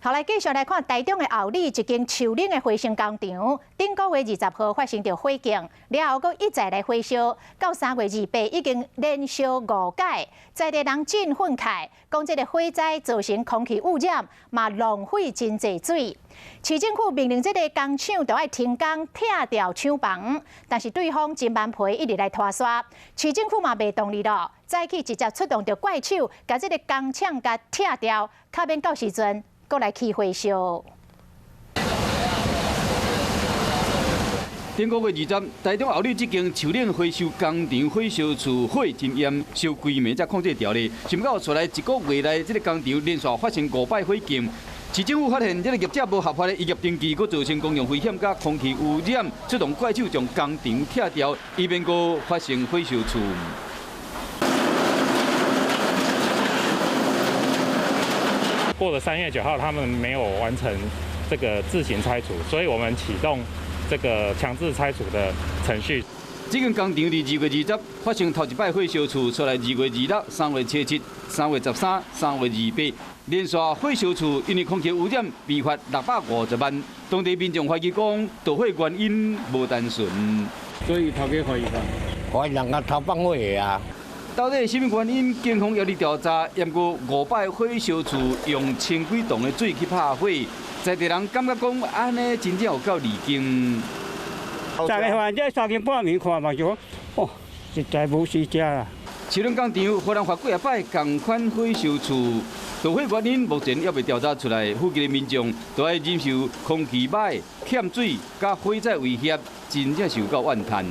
好，來繼續來看台中的后里一間樹嶺的回收工廠，頂個月20號發生著火警，了後閣一再來火燒，到3月28已經連燒五擺，在地人真憤慨，講這個火災造成空氣污染，嘛浪費真濟水。市政府命令這個工廠著愛停工拆掉廠房，但是對方真頑皮，一直來拖沙，市政府嘛袂動力咯，早起直接出動著怪手，共這個工廠共拆掉，較免到時陣閣來起火燒。頂個月20，台中后里這間樹嶺回收工廠火燒厝火真嚴，燒規暝才控制牢咧。想欲到出來一個月內，這個工廠連續發生五擺火警。市政府發現這個業者無合法的營業登記，閣造成公共危險佮空氣污染，出動怪手將工廠拆掉，以免閣發生火燒厝。過了3月9號，他們沒有完成這個自行拆除，所以我們啟動這個強制拆除的程序。這間工廠佇2月20發生頭一擺火燒厝，出來2月26、3月7、3月13、3月28，連續火燒厝，因為空氣污染被罰650萬。當地民眾懷疑講，導火原因無單純，所以頭家懷疑啥？懷疑人家偷放火的啊！到底是啥物原因？警方猶佇調查，毋過五擺火燒厝用千幾桶的水去拍火，在地人感覺講，按呢真正有夠離經。逐个反正三更半暝看嘛就講，哦，實在無時食啦。樹嶺工廠予人罰幾仔擺仝款火燒厝，導火原因目前猶未調查出來。附近的民眾都愛忍受空氣歹、欠水佮火災威脅，真正是有夠怨嘆。